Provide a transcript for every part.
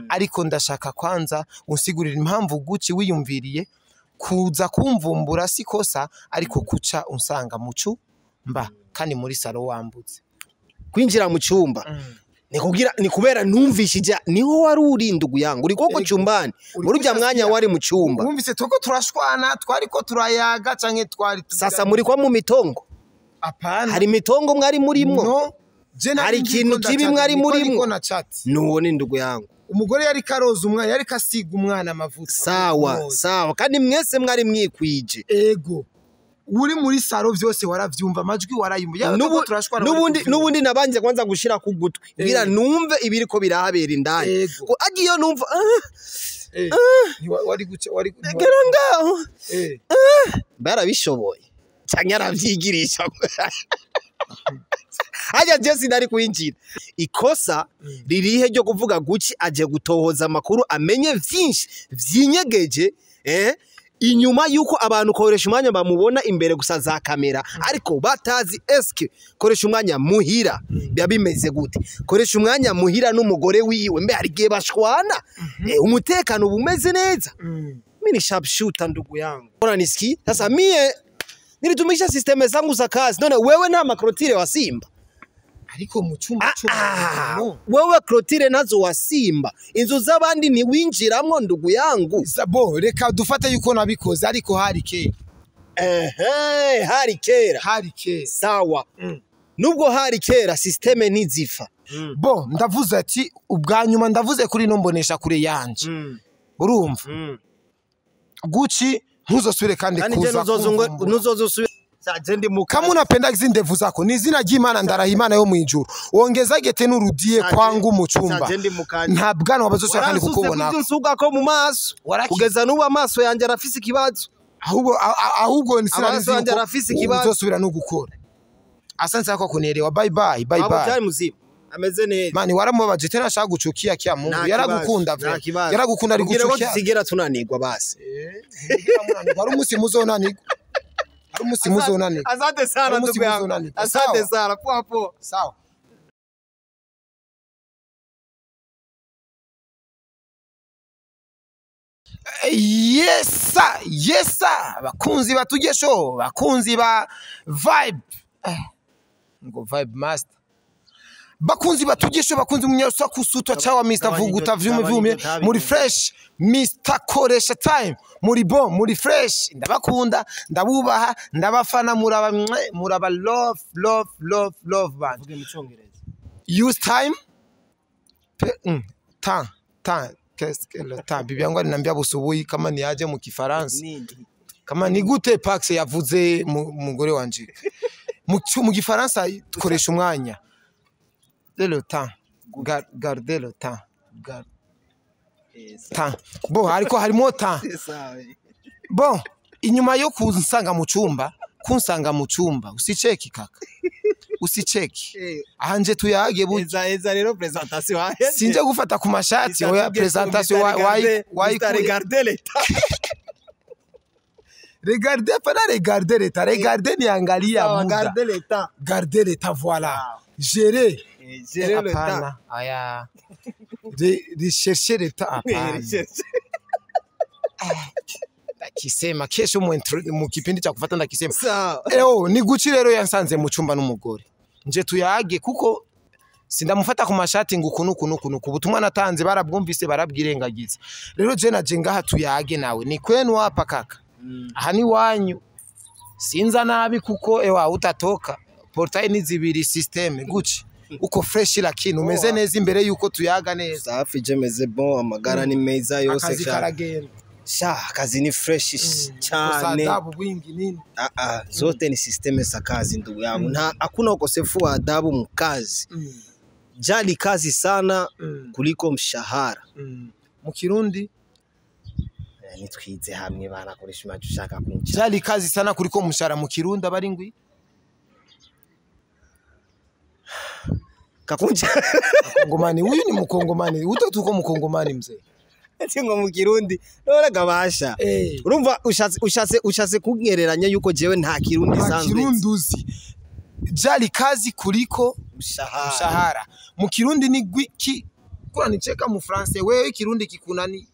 Ariko ndashaka kwanza unsigurira impamvu Gucci wiyumviriye kuza kumvumbura. Si kosa, ariko kuca unsanga mu cumba kandi muri salon wambutse. Kwinjira mu cyumba ni kugira ni kubera numvishije niho wari uri, ndugu yangu, uri koko Ego. chumbani muri ujya mwanya wari mu cyumba. Wumvise tuko turashwana, twari ko turayaga canke twari Sasa muri kwa mu mitongo? Apana. Hari mitongo mwari murimwo? No, je nari Hari ndiko ikintu ndaca- kibi mwari niko murimwo? ndiko na chat. Nubone, ndugu yangu. Umugore yari karoza umwana, yari kasiga umwana amavuta. Sawa. Kumwoza. Sawa, kandi mwese mwari mwikwije. Ego, uri muri salon vyose waravyumva, amajwi warayumva. Yaba turiko turashwana wari N'ubundi kuvyumva. N'ubundi nabanje kwanza gushira ku gutwi kugira numve ibiriko birahabera indani. Ego. Ko agiye numva ah, Wari guca wari gera ngaho. Barabishoboye canke aravyigirisha hajya? Je sinari kwinjira. Ikosa ririhe ryo kuvuga Gucci aje gutohoza amakuru, amenye vyinshi vyinyegeje inyuma yuko abantu koresha umwanya bamubona imbere gusa za kamera, ariko batazi eske koresha umwanya muhira biba bimeze gute, koresha umwanya muhira n'umugore wiwe, mbe hari igihe bashwana, umutekano uba umeze neza? Mimi ni sharpshooter, ndugu yangu. Unanisikia? Sasa mie nilitumisha système zangu za kazi. None wewe nta ma clôture wa Simba? Ariko mu cyumba Ah, cy'umuntu wewe clôture nazo wa Simba. Inzu z'abandi ntiwinjiramwo, ndugu yangu. Sabo, reka dufate yuko nabikoze, ariko hari kera. Ehe, hari kera. Hari kera. Sawa. Nubwo hari kera, système ntizifa. Bo ndavuze ati ubwa nyuma ndavuze kuri ino mbonesha kure yanje, urumva, Gucci, ntuzosubire kandi Kandi je kuza kumvumbura. ntuzozusubira. Je ndi mu Kama unapenda hizi ndevu zako, ni izina ry'Imana, ndaraha Imana yo mu ijuru, ongeza tena urudie kwangu mu cyumba. Je ndi mu kazi. Nta bwanwa bazosubira kandi Waransutse kukubona. kuvyo nsugako mu maso. Warakize. Kugeza n'ubu amaso yanjye arafise ikibazo. Ahubwo Amaraso sinari yanjye arafise ikibazo. uzosubira no gukora. Asante sana kwa kunielewa. Bye bye bye. Abo Bye. cyari muzima. Ameze neza. Mani, waramubabaje tena, ashaka guchukia kia Mungu. Nta Yaragukunda kibazo, nta vre. kibazo. Yaragukunda ari Kugira ngo guchukia. tusigera tunanirwa basi. Hari umunsi muzonanirwa, hari umunsi muzonanirwa. Asante sana, Umunsi ndugu yangu. muzonanirwa. Asante Sawa. sana. Poa poa. Sawa. Yesa yesa, bakunzi ba Tugesho, bakunzi ba Vibe, ngo Vibe Master, bakunzi ba Tugesho, bakunzi munyarusa kusutwa chawa Mr Vuguta vyume vyume muri fresh, Mr Koresha Time, muri bon, muri fresh. Ndabakunda, ndabubaha, ndabafana, muraba mwe, muraba love love love love band. Vuge mu Cyongereza. Use time temps temps, qu'est-ce que le temps? Bibi yangu aliniambia busubuhi kama niaje mu Kifaransa. Nindi. Kama ni gute Pax yavuze mugore wanje mu Gifaransa koresha umwanya, le temps, garder le temps, temps. Bon, ariko harimo temps. Bon, inyuma yo kunsanga mu cyumba, kunsanga mu cyumba, usicheki kaka, usicheki ahanje tuyage bu. Eza eza rero présentation. Sinje gufata ku mashati, oya. Présentation wayi. Regarder l'état. Regarder, pana regarder l'état, regarder ni angalia muda. Regarder l'état. Garder l'état, voilà, gérer. Gérer le temps. Hapana, aya, rechercher l'état, hapana. Ndakisema kesho mu kipindi cha kufata ndakisema. Sawa. Eo ni Gucci rero yansanze mu cyumba n'umugore, nje tuyage kuko sindamufata ku mashati ngo uku nuku nuku nuku. Ubutumwa natanze barabwumvise, barabwirengagiza. Rero je naje ngaha tuyage nawe, ni kwenu hapa kaka, aha ni wanyu. Sinza nabi kuko ewa utatoka portail ni zibiri système. Gucci, uko fresh, lakini umeze neza imbere yuko tuyaga neza? Safi, je meze bon, amagara ni meza yose. Akazi cyane. Karagenda? Sha, akazi ni fresh cyane. Adabu bwingi nini? Ah ah, zote ni système za kazi, ndugu yangu. Na hakuna ukosefu wa adabu mkazi. Jali kazi sana kuliko mshahara. Mu Kirundi? Nitwize hamwe banakoresha imanje ushaka kunca. Jali kazi sana kuliko mshahara, mu Kirundi abari ngwi? Kakunja. Kongomani, huyu ni Mkongomani, utatuko Mkongomani mzee. Ati ngo mu Kirundi none gabasha. Urumva ushatse kungereranya yuko jewe nta Kirundi Nta sanzwe. Kirundi uzi. Jali kazi kuliko mshahara. mshahara mu Kirundi ni gwiki? Kuna nicheka mu français, wewe Kirundi kikunani.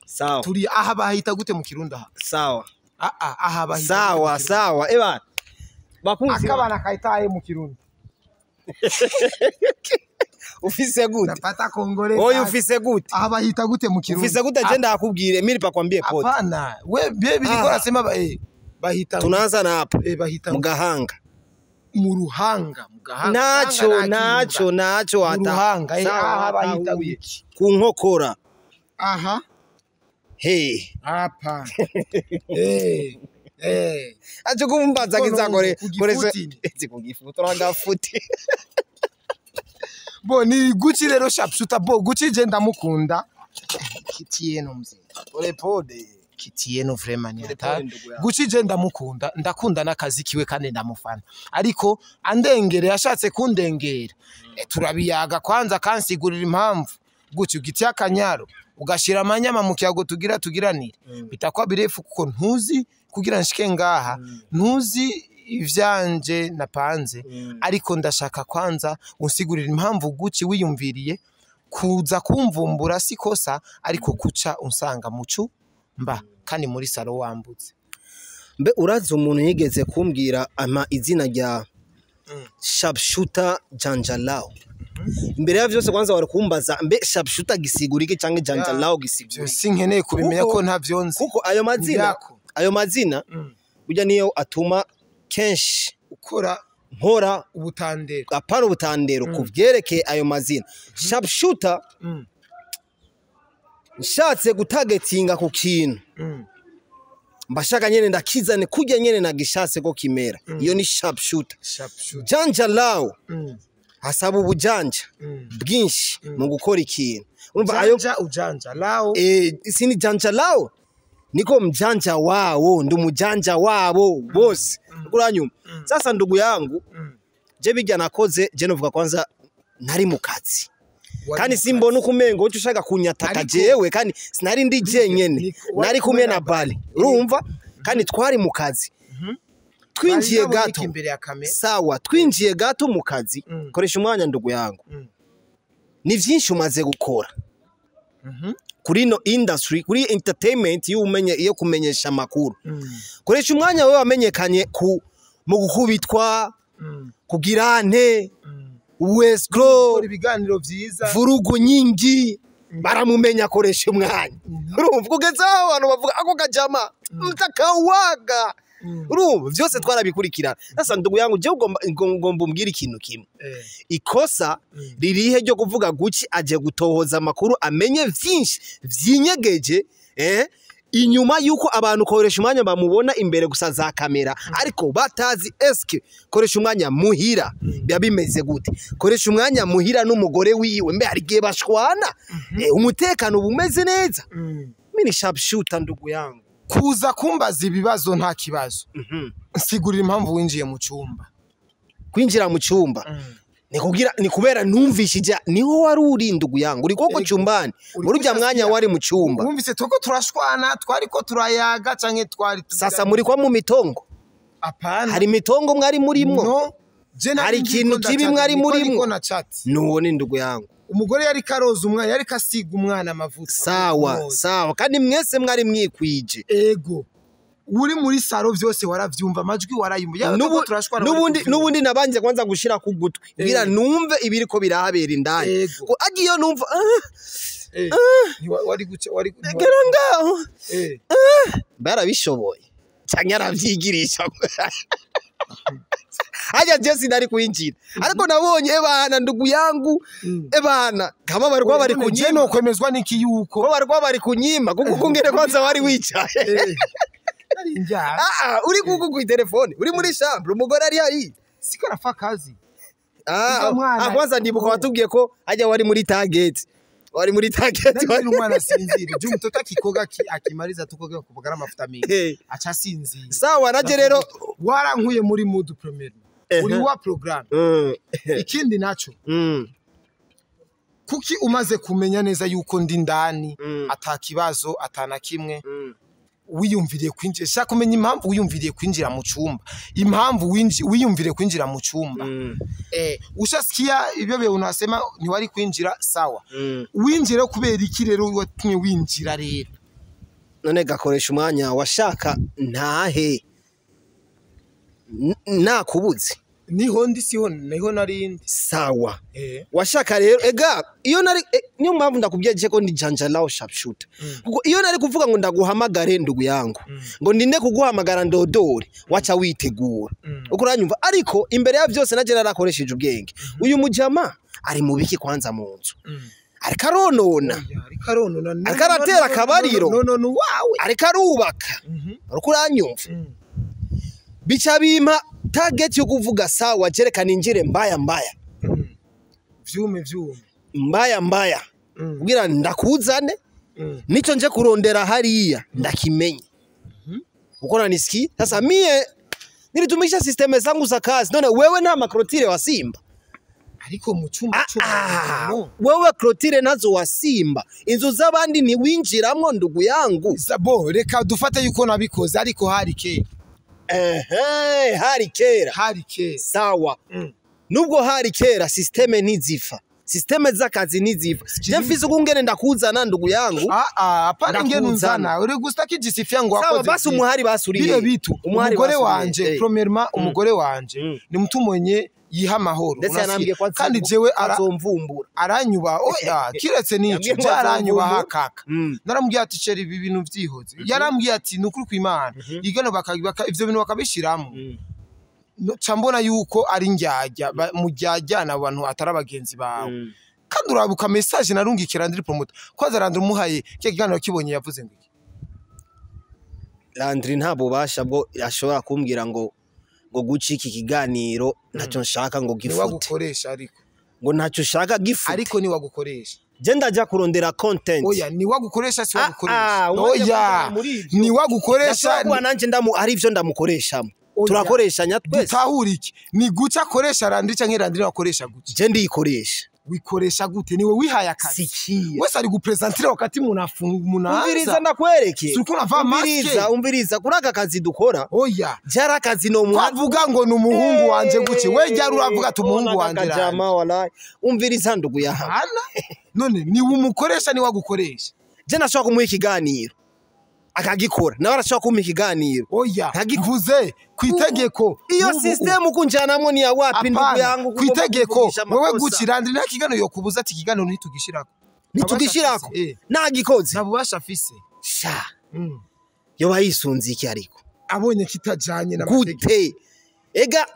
Sawa. Turi aha bahita gute mu Kirundi aha? Sawa. Ah ah, aha bahita. Sawa, sawa. Eba. Bakunzi. Akabana kaitaye mu Kirundi. Ufise gute? Napata kongole. Oyo ufise gute? Aha bahita gute mu Kirundi? Ufise gute agenda akubwire, mimi nipakwambie pote. Hapana. We bebe niko nasema bahita. Tunaanza na hapa. Bahita mu gahanga. Mu ruhanga, mu gahanga. Nacho nacho nacho hata. Mu ruhanga. Aha bahita wiki. Ku nkokora. Aha. Hey. Hapa. Eh. Eh. Acho kumbaza kizakore. Kore kugifuti uragafuti. Bo ni Gucci rero sharpshooter bo Gucci je ndamukunda. Kitieno mzee. Pole pole. Kitieno vraiment ni ata. Gucci je ndamukunda, ndakunda nakazi kiwe kandi ndamufana. Ariko andengere yashatse kundengera. Turabiyaga kwanza kansigurira impamvu. Gucci ugitia akanyaro ugashira amanyama mu kiyago tugira tugiranire. Bitakwa birefu kuko ntuzi kugira nshike ngaha, ntuzi ivyanje napanze. Ariko ndashaka kwanza unsigurira impamvu Gucci wiyumviriye kuza kumvumbura sikosa ariko kuca unsanga mucu mba kandi muri salo wambutse. Mbe urazi umuntu yigeze kumbwira ama izina rya Sharpshooter Janjalao. Imbere ya vyose kwanza wari kumbaza mbe Sharpshooter gisigurike canke Janjalao gisigurike. Sinkeneye kubimenya ko ntavyo nzi. Kuko ayo mazina burya niyo atuma kenshi ukora nkora ubutandero. Apana ubutandero kuvyerekeye ayo mazina. Sharpshooter nshatse gutagetinga ku kintu. Mbashaka nyene ndakizane kurya nyene nagishatse ko kimera. Iyo ni Sharpshooter. Janjalao asaba ubujanja bwinshi mu gukora ikintu. Urumva ayo ujanja lao sini Janjalao niko mjanja wao, ndo mjanja wabo bose. Uranyuma. Sasa ndugu yangu je bijya nakoze je novuga kwanza nari mu kazi. Kandi simbona ukumengo uco ushaka kunyataka jewe kandi sinari ndi jenyene. Nari kumwe na Bali. Urumva? Kandi twari mu kazi. Twinjiye gato. Sawa, twinjiye gato mu kazi. Koresha umwanya ndugu yangu. Ni vyinshi umaze gukora. Kuri no industry, kuri entertainment y'umenye iyo kumenyesha makuru. Koresha umwanya wewe wamenyekanye ku mu gukubitwa, kugirante, Westgro, ibiganiro vyiza, vurugu nyingi, baramumenya koresha umwanya. Urumva kugeza aho abantu bavuga ako kajama mtakawaga. Urumva vyose twarabikurikirana. Sasa ndugu yangu je ugomba umbwira ikintu kimwe. Ikosa ririhe ryo kuvuga Gucci aje gutohoza amakuru amenye vyinshi vyinyegeje inyuma yuko abantu koresha umwanya bamubona imbere gusa za kamera ariko batazi eske koresha umwanya muhira biba bimeze gute, koresha umwanya muhira n'umugore wiwe mbe hari gihe bashwana umutekano bumeze neza. Mimi ni Sharpshooter ndugu yangu. Kuza kumbaza ibibazo nta kibazo. Nsigurira impamvu winjiye mu cyumba. Kwinjira mu cyumba Nikugira ni kubera numvishije niho wari uri ndugu yangu uri koko cyumbani muri urya mwanya wari mu cyumba. Wumvise twako turashwana twari ko turayaga canke twari sasa muri kwa mu mitongo. Apana. Hari mitongo mwari murimwo. No. Hari ikintu kibi mwari murimwo. Nuwo ni ndugu yangu. Umugore yari karoza umwana yari kasiga umwana amavuta. Sawa sawa kandi mwese mwari mwikwije. Ego. Uri muri salo vyose waravyumva amajwi warayumva. Nubundi nabanje kwanza gushira ku gutwi kugira numve ibiriko birahabera indani. Ko agiyo numva wari guce wari gera ngaho. Barabishoboye. Cyangwa aravyigirisha. Hajya je sinari kwinjira. Ariko nabonye ebana ndugu yangu ebana kama barwa bari kunyima no kwemezwa niki yuko ko barwa bari kunyima kuko kungere kwanza wari wicaye. Ah, uri kuku ku telefone, uri muri chambre, umugore ari hari. Siko rafa kazi. Ah, kwanza ndibuka watubwiye ko hajya wari muri target. Wari muri target wari umwana sinzira. Je mtoto akikoga akimaliza tukoga kupagara mafuta mingi. Acha sinzira. Sawa naje rero warankuye muri mood premier. Uri wa program. Ikindi naco. Kuki umaze kumenya neza yuko ndi ndani atakibazo atana kimwe. Wiyumviriye kwinjira, shaka kumenya impamvu wiyumviriye kwinjira mu cumba, impamvu wiyumviriye kwinjira mu cumba. Ushasikia ibyo byo unasema ntiwari kwinjira, sawa. Winjira kubera iki rero? Watumye winjira rero? None gakoresha umwanya washaka ntahe nakubuze. Niho ndi, siho niho narindi. Sawa. Washaka rero ega iyo nari niyo mpamvu ndakubwiye je ko ndi janjalao sharpshooter, kuko iyo nari kuvuga ngo ndaguhamagare ndugu yangu, ngo ndinde kuguhamagara ndodore, waca witegura. Uko uranyumva? Ariko imbere ya byose naje narakoresheje ubwenge. Uyu mujama ari mu biki kwanza mu nzu? Ariko aronona. Oya, ariko aronona. No, Ariko aratera no, no, akabariro. No, no, no, wawe. Ariko arubaka. Uko uranyumva? Bica bimpa target yo kuvuga sawa, jereka ninjire mbaya mbaya. Vyume vyume. Mbaya mbaya kugira ndakuzane. Nico nje kurondera hariya ndakimenye. Uko nanisikia? Sasa mie nilitumisha système zangu za kazi. None wewe nta ma clôture wa Simba? Ariko mu cyumba Ah, no. Wewe clôture nazo wa Simba, inzu z'abandi ntiwinjiramwo ndugu yangu. Bo reka dufate yuko nabikoze, ariko hari kera. Ehe, hari kera. Hari kera. Sawa. Nubwo hari kera, système ntizifa, système z'akazi ntizifa. Je mfise ukungene ndakuzana ndugu yangu. Ah ah, hapana, ngene Ndakuzana. unzana uri gusa kijisifia ngo Sawa. wakoze Basi umuhari basi uri bile hehe? bitu. Umuhari Umugore basi uri wanje, hehe? premièrement umugore wanje ni mtu mwenye yiha amahoro. Ndetse Unasikia? yanambwiye ko Kandi jewe azomvumbura. Aranyuba, oya, kiretse nico Yambwiye ngo je aranyubaha azomvumbura. kaka. Naramubwiye ati: "Chéri, ibi bintu vyihoze." Yarambwiye ati: "Nukuri kw'Imana igano ivyo bintu bakabishiramo." No, ca mbona yuko ari ndyarya mujyajyana abantu atari abagenzi bawe. Kandi urabuka message narungikira Landry Promoter? Kwanza Landry umuhaye cya kiganiro kibonye yavuze ngo iki? Landry nta bubasha bwo ashobora kumbwira ngo guca iki kiganiro ntacyo nshaka ngo Ni gifute. Wagukoresha ariko. Ngo ntacyo ushaka gifute. Ariko ni wagukoresha. Je ndajya kurondera content. Oya, ni wagukoresha, si Ah, wagukoresha. ah, umwanya Oya, kujana muri ivyo. ni wagukoresha. Ndashobora kuba nanje ndamu ari ivyo ndamukoreshamo. Oya. Turakoreshanya twese. Dutahure iki: ni guca akoresha Landry canke Landry akoresha guca? Je ndiyikoresha. Wikoresha gute? Niwe wihaye akazi. Sikia. Wese ari gupresentira wakati Umviriza, munaanza. ndakwereke. Si uko unavaa maske? Umviriza, umviriza, kuri aka kazi dukora, Oya. jari akazi no muha. Kwavuga ngo ni umuhungu wanje guki, we ryari uravuga ati umuhungu wanje Landry? Kajama wallahi, umviriza ndugu yawe. Hana none ni umukoresha, ni wagukoresha? Je nashobora kumuha ikiganiro akagikora, nawe arashobora kumpa ikiganiro. Oya, Ntagiko- mvuze ku itegeko Iyo n'ubu- system ukunjanamwo ni ya wapi ndugu Apana, yangu? ku itegeko Kuvugisha wewe amakosa. guki, Landry nta kiganiro yokubuza ati ikiganiro ntitugishirako. Ntitugishirako. Nagikoze. Nagikoze. Nta bubasha afise. Sha. Yoba yisunze iki ariko? Abonye kitajanye n'amategeko. Gute ega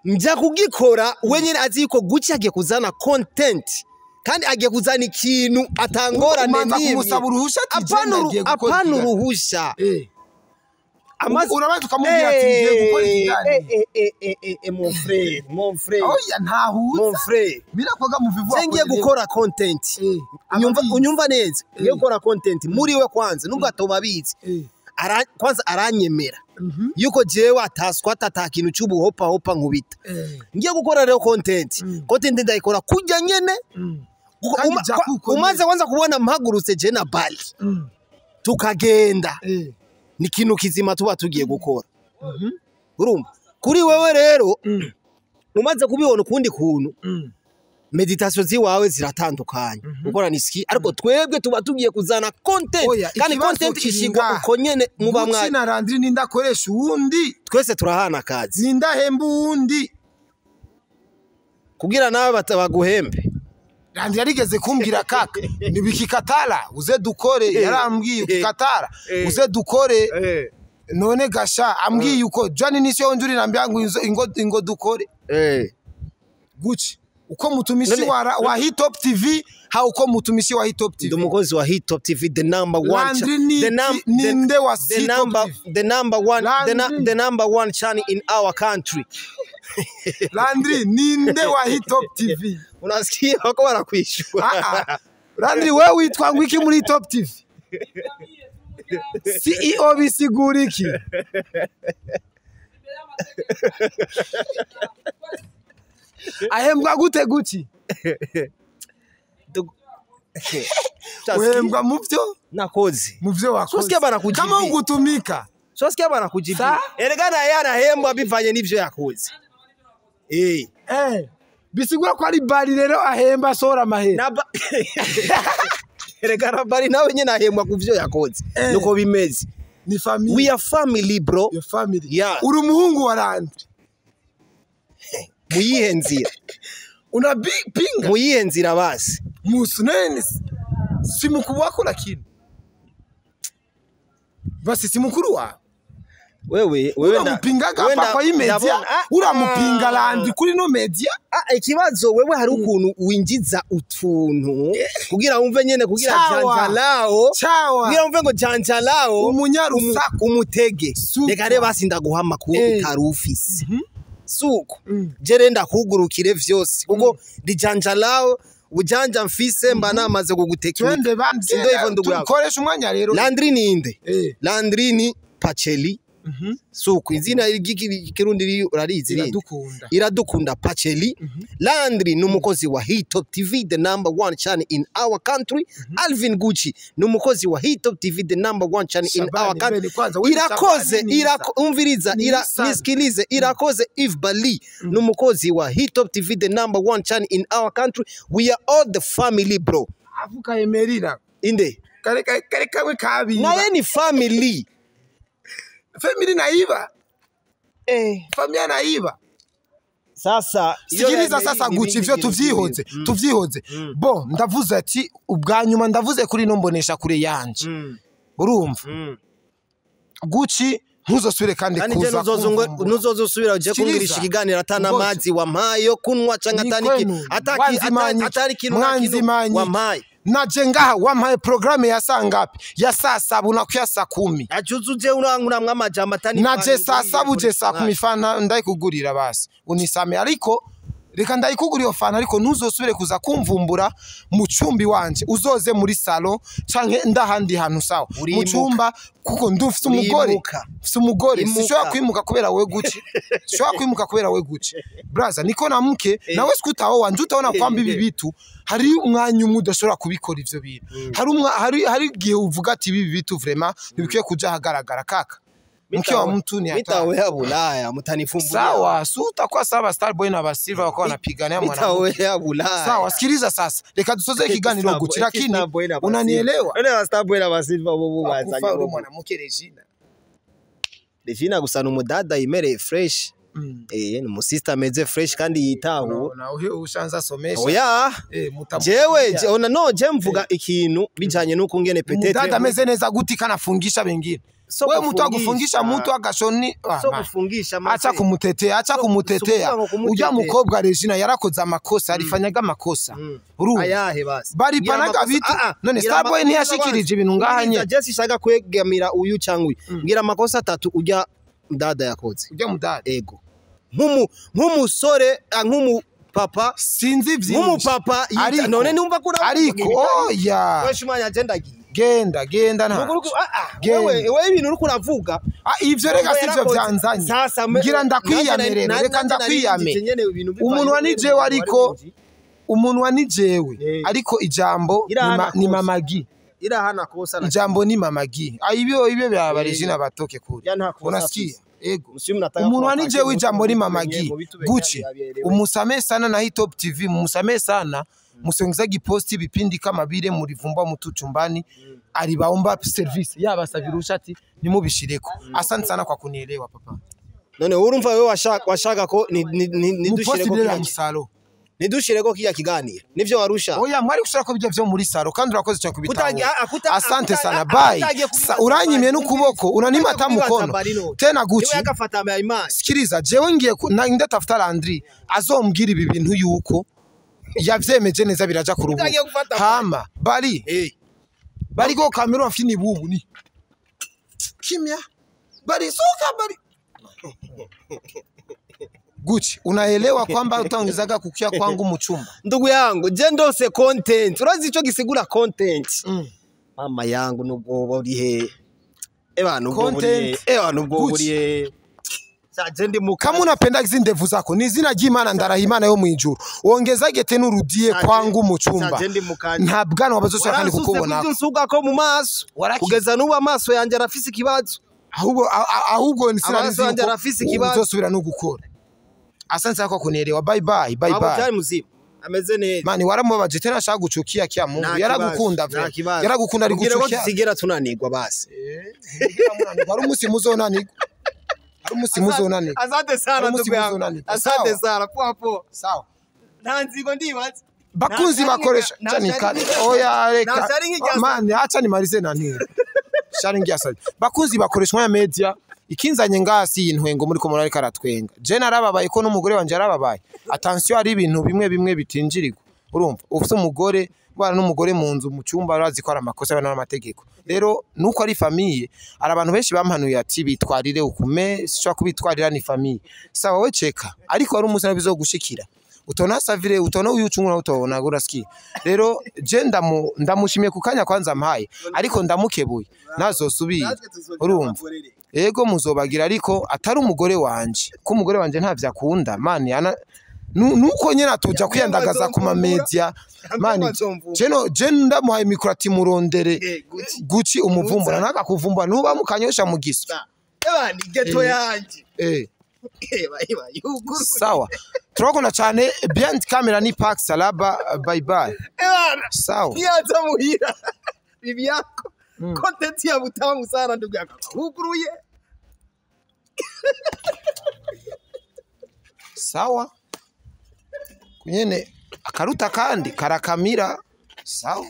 njya kugikora wenyine azi yuko guki agiye kuzana content kandi agiye kuzana ikintu atangorane Umanza n'imwe. kumusaba uruhusha ati je Apana ndagiye gukora apana ikiganiro. uruhusha. Urabanza ukamubwira ati ngiye gukora ikiganiro. Mon frère, mon frère. Oya, ntahuza. Mon frère. Birakwaga mu vivu. Je ngiye gukora content. Unyumva, unyumva neza, ngiye gukora content muri we kwanza nubwo atoba abizi. Kwanza aranyemera yuko jewe ataswa ata kintu cy'ubuhopa hopa nkubita. Ngiye gukora rero content. Content ndayikora kujya nyene. Kuko Kandi jya kuko umaze kwanza kubona mpagurutse je na Bali tukagenda, ni ikintu kizima tuba tugiye gukora. Urumva, kuri wewe rero umaze kubibona ukundi kuntu, méditation ziwawe ziratandukanye gukora nisiki, ariko twebwe tuba tugiye kuzana content. Oya, kandi ikibazo content kiri ishigwa ngaha. uko nyene muba mwa Guki na Landry, nindakoresha uwundi? Twese turahana akazi. Nindahemba uwundi? Kugira nawe baguhembe. Landry yarigeze kumbwira: "Kaka, nibikikatala uze dukore." Yarambwiye: "Ukikatala uze dukore." None gasha ambwiye uko jani nisyo njuri nambia ngo ingo dukore. Guki uko mutumishi wa Hitop TV, hauko mutumishi wa Hitop Ndi TV? umukozi wa Hitop TV, the number one Landry ni ninde wa the Hitop number TV? The number one, Landry. the number one channel in our country. Landry, ninde wa Hitop TV? Unasikia wako wanakwishura. Ah, ah. Landry, wewe witwa ngo iki muri Hitop TV? CEO bisigura iki? Ahembwa gute guki? Uhembwa mu byo Nakoze. Mu byo wakoze. Sosikia banakujibia. Kama ugutumika. Sosikia banakujibia. Erega naye arahembwa bivanye n'ivyo yakoze. Eh. Eh. Bisigura ko ari bari rero ahemba asohora amahera. Erega na bari nawe nyene ahembwa ku vyo yakoze. Nuko bimeze. Ni family. We are family bro. Your family. Yeah. Uri umuhungu wa Landry. Muyihe nzira. Unapinga. Muyihe nzira basi. Musunene si mukuru wako lakini. Basi si mukuru wa. Wewe uramupingaga hapa kwa hii media, uramupinga Landry kuri no media. Ikibazo wewe hari ukuntu winjiza utuntu kugira umve nyene kugira janjalao, kugira umve ngo janjalao umunyarusaku umutege. Reka rero basi ndaguha amakuru utari ufise. Suko jere ndakugurukire vyose kuko ndi janjalao ujanja mfise mba namaze kugutekera. Twende bamze tukoresha umwanya rero. Landry ni inde? Landry ni Pacheli. Suko izina ry'ikirundi urarizi rindi Iradukunda Pacheli. Landry ni umukozi wa Hitop TV, the number one channel in our country. Alvin Gucci ni umukozi wa Hitop TV, the number one channel in our country. Irakoze umviriza nisikilize Irakoze Yves Bali ni umukozi wa Hitop TV, the number one channel in our country. We are all the family bro. Avuka emerira inde kare kare kamwe kabi naye ni family. Family naiba. Familia naiba. Sasa sikiriza sasa Gucci ivyo tuvyihoze, tuvyihoze. Bo ndavuze ati ubwa nyuma ndavuze kuri no mbonesha kure yanje. Urumva? Gucci ntuzosubire kandi kuza. Ntuzozosubira uje kungirisha ikiganiro atana amazi wampaye kunwa canke ataniki atari kintu wampaye. Naje ngaha wampaye programme ya saa ngapi? Ya saa 7 na kuya saa 10. Ajuzuje uranguramwa amajambo atani. Naje saa 7 je saa 10 fana ndayikugurira basi. Unisame ariko reka ndayikugurira iyo fana ariko ntuzosubire kuza kumvumbura mu cumbi wanje. Uzoze muri salon canke ndahandi hantu sawa. Mu cumba kuko ndufise umugore. Mfise umugore sishobora kwimuka kubera wewe Gucci. Sishobora kwimuka kubera wewe Gucci. Braza niko na mke nawe sikutaho wanje utaona kwamba ibi bitu hari umwanya umwe udashobora kubikora ivyo bintu. Hari hari gihe uvuga ati ibi bitu vraiment ntibikwiye kuja hagaragara kaka. Mke wa mtu ni hatari. Mitawe Bulaya mtanifumbulia. Sawa, si utakuwa sawa Star Boy na Basilva wako wanapigania mwanamke. Mitawe Bulaya. Sawa, sikiliza sasa. Reka dusoze ikiganiro Gucci lakini unanielewa? Wale Star Boy na Basilva bobo bazanye. Kufa mwanamke Regina. Regina gusa numudada imereye fresh. Ni umusista ameze fresh kandi yitaho. Na ushanza somesha. Oya. Jewe ona no je mvuga ikintu bijanye nuko ngene petete. Mudada ameze neza guti kanafungisha bengine. So wewe mtu agufungisha mtu agashoni so kufungisha acha kumutetea acha kumutetea ujya mukobwa Regina yarakoze amakosa arifanyaga amakosa urumva ayahe basi bari panaga bitu none Starboy ntiyashikirije ibintu ngahanye Jesse shaka kwegamira uyu cyangwa uyu ngira amakosa atatu ujya mudada yakoze ujya mudada ego nk'umusore nk'umu papa sinzi byinshi nk'umupapa none numva ko ariko oya weshimanya agenda agiye genda genda nta wewe wewe ibintu uri kuravuga ivyo reka sivyo byanzanye ngira ndakwiyame rero reka ndakwiyame umuntu wa nijewe ariko umuntu wa nijewe ariko ijambo ni mamagi irahana kosa ijambo ni mamagi ibyo ibyo byaba Regina batoke kure unasikia ego umuntu wa nijewe ijambo ni mamagi Gucci umusame sana na Hitop TV musame sana musongezaji posti vipindi kama vile murivumbwa mtu chumbani alibaomba service yabasabirusha ati nimubishireko. Asante sana kwa kunielewa papa. None urumva wewe washaka ko nidushireko kya musalo nidushireko kya kiganiro nivyo warusha. Oya mwari gushira ko bijya vyo muri salo kandi urakoze cyane kubitanga. Asante sana bye. Uranyimye n'ukuboko unanimata mukono tena Gucci. Sikiriza jewe ngiye ndatafuta Landry azombwira ibi bintu yuko yavyemeje neza biraja ku rubuga. Hama bari bari go kamera afini bubu ni kimya bari soka bari Gucci unaelewa kwamba utaongezaga kukia kwangu muchumba. Ndugu yangu je ndose content urazi ico gisigura content. Mama yangu nubwo uri he eba nubwo uri he eba nubwo uri he Je ndi mu Kama unapenda hizi ndevu zako, ni izina ry'Imana, ndaraha Imana yo mwijuru, ongezage tena urudie kwangu mu chumba. Je ndi mu kazi. Nta bwanwa bazosubira kandi Waransutse kukubona. kuvyo nsugako mu maso. Warakize. Kugeza n'ubu amaso yanjye arafise ikibazo. Ahubwo Amaso sinari yanjye arafise ikibazo. uzosubira no gukora. Asante sana kwa kunielewa. Bye bye, bye Abo bye. cyari muzima ameze neza. Mani, waramubabaje tena, ashaka guchukia kia Mungu. Nta Yaragukunda kibazo, nta vre. kibazo. Yaragukunda ari Kugira ngo guchukia. tusigera tunanirwa basi. Hari umunsi muzonanirwa. Hari umunsi muzonanirwa. Asante sana Hari umunsi ndugu yangu. muzonanirwa. Asante Sawa. sana, poa poa. Sawa. Nta nzigo ndibaza. Bakunzi bakoresha Nta chani oya reka Nta sharingi rya mani, acha nimalize nani sharingi ya bakunzi bakoresha ya media. Ikinzanye ngasi intwengo muri ko murarika aratwenga, je narababaye ko n'umugore wanje yarababaye. Attention, ari ibintu bimwe bimwe bitinjirirwa. Urumva ufite umugore bana n'umugore mu nzu, mu cyumba, urazi ko ari amakosa bana n'amategeko. Rero nuko ari famille, hari abantu benshi bampanuye ati bitwarire ukume, sishobora kubitwarira, ni famille. Sawa, we cheka, ariko hari umunsi nabizogushikira, utona savire, utona uyu ucungura, utobona urasikia. Rero je ndamushimiye ku kanya kwanza mpaye, ariko ndamukebuye nazosubira. Urumva, ego muzobagira, ariko atari umugore wanje, ko umugore wanje ntavyo akunda mani ana nuko nyene atuja kwiyandagaza ku ma media mani. Jeno je ndamuhaye micro ati murondere Gucci. Gucci umuvumbura nakakuvumbura nuba mukanyosha mu giso. Eba ni ghetto yanje. Eba eba yuguruye. Sawa, turakunda cyane. Behind camera ni Park Salaba. Bye bye. Eba Sawa. niyaza muhira. Bibi yako. Content ya butamu sana, ndugu yako. Huguruye. Sawa, kunyene akaruta kandi karakamira. Sawa.